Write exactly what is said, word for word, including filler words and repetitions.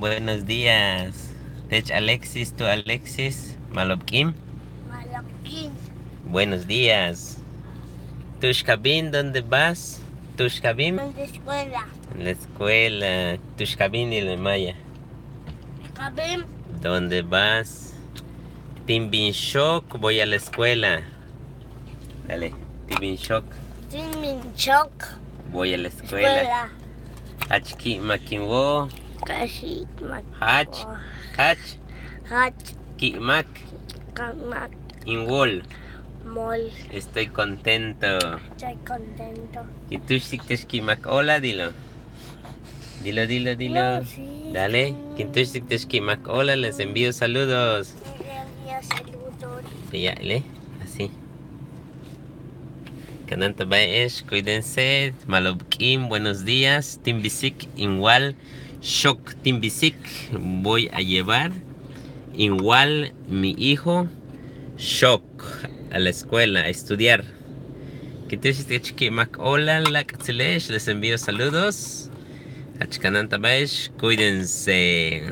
Buenos días. Teech Alexis, tu Alexis, ma'lob k'iin. Ma'lob k'iin. Buenos días. Tu'ux ka bin, ¿dónde vas? Tu'ux ka bin. En la escuela. En la escuela. Tu'ux ka bin, dile Maya. Ka bin. ¿Dónde vas? Tin bin xook, voy a la escuela. Dale, tin bin xook. Tin bin xook. Voy a la escuela. Escuela. Jach ki'imak in wóol. Jach ki'imak. Jach, jach. Jach. Ki'imak. Ki'imak. In wóol. Wóol. Estoy contento. Estoy contento. Kin túuxtik te'ex ki'imak óolal, dilo. Dilo, dilo, dilo. No, sí. Dale, kin túuxtik te'ex ki'imak óolal, les envío saludos. Les envío saludos. Ya, le, así. Kanantabáaye'ex, cuídense, ma'lob k'iin, buenos días, tin bisik in wóol xook, tin bisik, voy a llevar, in wóol mi hijo xook a la escuela a estudiar. Kin túuxtik te'ex ki'imak óolal, láak'tzile'ex, les envío saludos. Jach kanantabáaye'ex, cuídense.